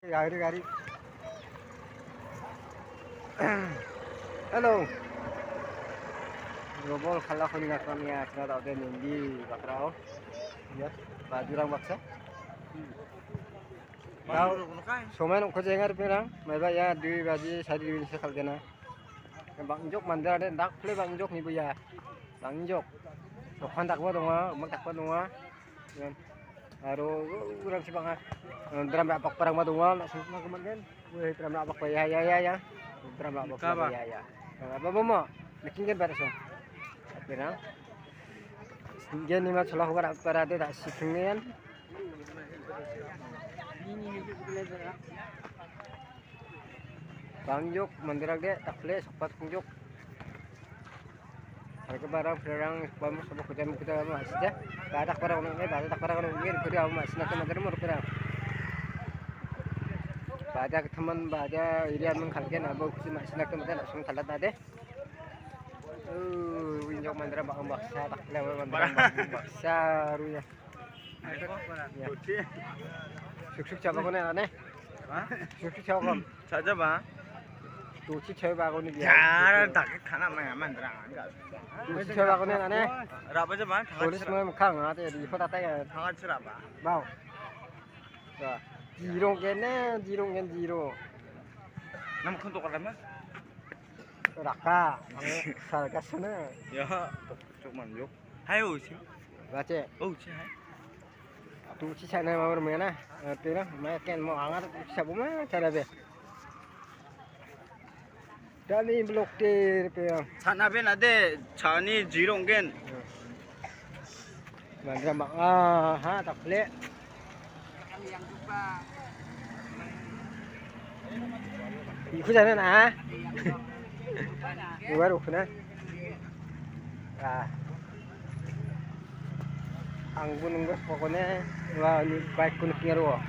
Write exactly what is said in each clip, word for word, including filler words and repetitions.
Gari, gari. Hello. Robol kala koni ngatang ya, kena tak ada nindi bakrao. Ya, bajurang baksa. Tahu, somen ko jengar pirang, maiba ya dui baji, sari dui ni sekal kena. Bang jok mandar ada, dak ple bang jok ni buya. Bang jok. Dokan tak ba donga, umak tak ba donga. Ian. Aro, urang si banga. Drum rak bakparang ma donga, nak sungkma kemangen. Weh, drum rak bakpa, ya, ya, ya, ya. Drum rak bakpa, ya, ya. Apa, apa mo? Naking kan baru song. Apa na? Singen ni ma chola ko barak parade tak sikingen. Bang jok, mandirang de, tak ple, sopat bang jok. Harga barang, barang, bam, sama kerja, kerja, bam, masih dah. Badak barang, orang ni, badak barang, orang ni, kerja, bam, masih nak, mandir, mau kerja. Badak teman, badak, irian, mengkalkan, abu, kusi, masih nak, mandir, langsung kalat, dah, deh. Oh, winjok, mandir, bang, baksa, tak ple, mandir, bang, baksa, ruya. Ya. Suk-suk chaba kone ane? Ha? Suk-suk chaba kon? Chaja ba? Tuchi chaba kone dia. Yar, tak khana maya mandra. Tuchi chaba kone ane? Raba jaba, thangat Polis chira. Mo mukang ate di kota ta ya. Thangat chira ba? Bau. Ya. Zero gen ne, zero gen zero. Nam khun to kala ma? Raka, ane sarga sana. Ya, tuk tuk manjuk. Hai, oh, si. Bache. Oh, si, hai. Tu si sana mau mana? Arti na, mai ken mau angar tu si sabu ma cara be. Dani blok te pe. Sana be na de, chani jirong gen. Mandra ma, ah, ha, tak le. Iku jana na? Luar ukuna. Ah. Ang bunung bas pokoknya, wah, ni bike ku nak nyaro.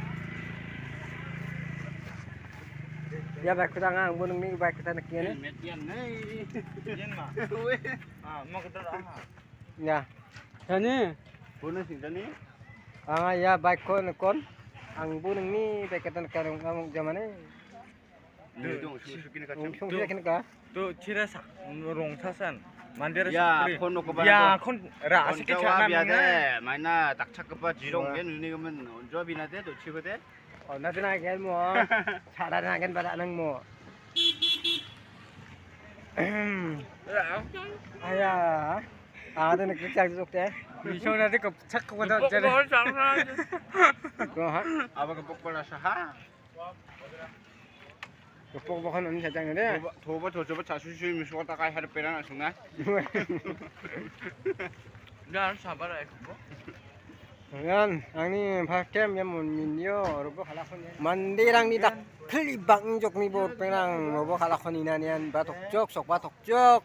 Ya, bike ku tanga, ang bunung ni bike ku tanga nak nyaro. Helmet yan, hei. Yan ma. Weh. Ah, mau kita dah. Ya. Tani. Bonus ni tani. Anga ia bike ko nekon. Ang bu nengni bike katan karung amuk jamane. Ni dong, suki ni kacang. Ung sung sila kena ka. Tu cira sak rong sasan. Mandir ya, sakri. Kon no ko ya, bara kon ra kon asik jawa kecak biade, nang. Maina tak cak kepa jirong wah. Gen ini kemen onjo binate tu cibete. Oh, nanti nak gen mo. Cara nak gen pada nang mo. Aya. Ah, ada nak kerja tu, okey. Bisa nanti ke cak kepada jadi. Kau ha? Apa kepok pala saha? Kepok bahkan ini saja ni deh. Coba, coba, coba, coba, cak susu, susu, musuh tak kaya ada perang langsung nah. Dah, sabar ya, kepok. Yan, angni pakem yan mon minyo, robo halakon yan. Mandirangni dak keli bang jok ni bor perang, robo halakon inanian batok jok, sok batok jok.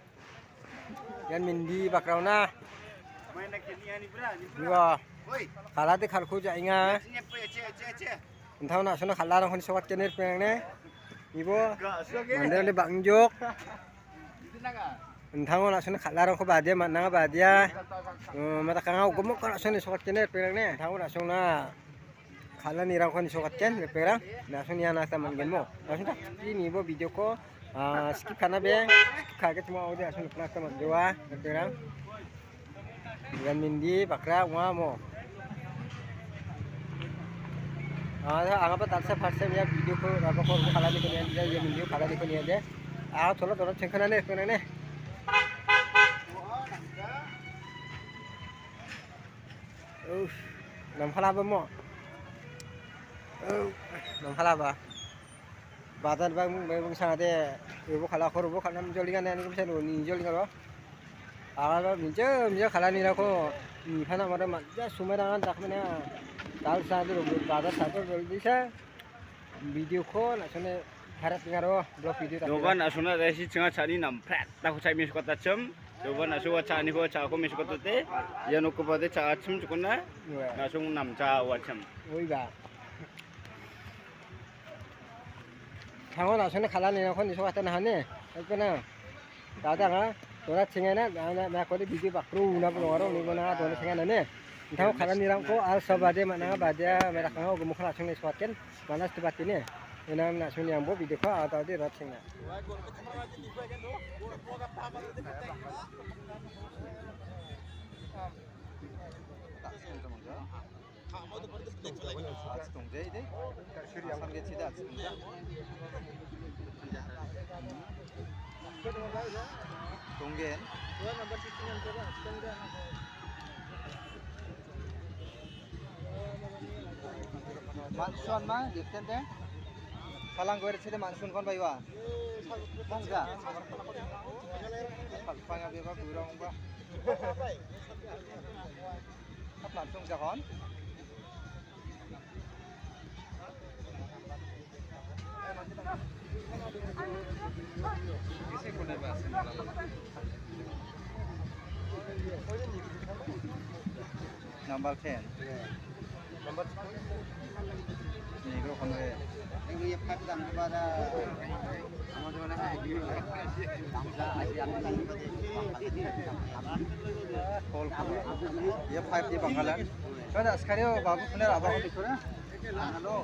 Yan mindi bakrauna. Dua. Kala de khalku ja inga. Entah nak sana kala rong kon sokat kenir perang ne. Ibo. Mandirangni bang jok. Entang nak sana kala rong ko badia, mana badia. Eh, mata kanga gemuk nak sana sokat kenir perang ne. Entang nak sana kala ni rong kon sokat ken perang. Nak sana yana taman genmo. Nak sana ini bo video ko. Ah, skip kana be, skip kage cuma audio asal pernah teman dewa, betul. Ian mindi bakra ua mo. Ah, angapa talsa farsa ya video ko, apa ko kala ni ko ni ya, ya mindi kala ni ko ni ya de. Ah, tolo tolo chengkana ne, kena ne. Uh, nam kala ba mo. Uh, nam kala ba. Bazar bang, bang, bang sangade, ibu kala kor, ibu kala nam joli kan, ani bisa ni joli kan. Ala minje, minje kala ni rako, ni fana mare ma, ja sumai rangan tak mana. Tal sa tu, bazar sa tu joli bisa. Video ko, nak sana harat ngaro, blog video tak. Doban asuna resi chenga chani nam prat, tak chai mis kota chem. Doban asua chani ko, cha ko mis kota te. Ya no ko bade cha achim chukuna. Iya. Nasung nam cha wa chem. Oi ba. Thango na sone kala ni na kon ni so kata na hane. Apa na? Dada nga, dona chinga na, na, na, na kode video bakru na pun waro ni na dona chinga na ne. Tau kalanirangko al sabade mana badia merakanga gumukha achung ni suatken mana sebatini. Enam na suni ambo video ko atau di rat singna. Tonggen. Manson ma, giften de. Salang goer chede manson kon baiwa. Mongja. Pal panga beba gura mongba. Hap manson ja kon. Number ten. Negro khamre. Call khamre. Ye five ye Bangladesh. Kada sekarang babu punya apa kau pikir? Halo,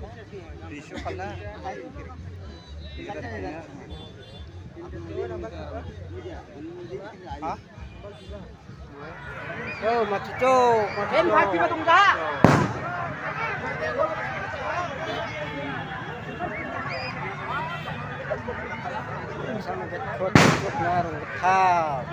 Rishu Khanna. Ha? Oh, Matuto, Matuto. Sama get kot, kot narung getap.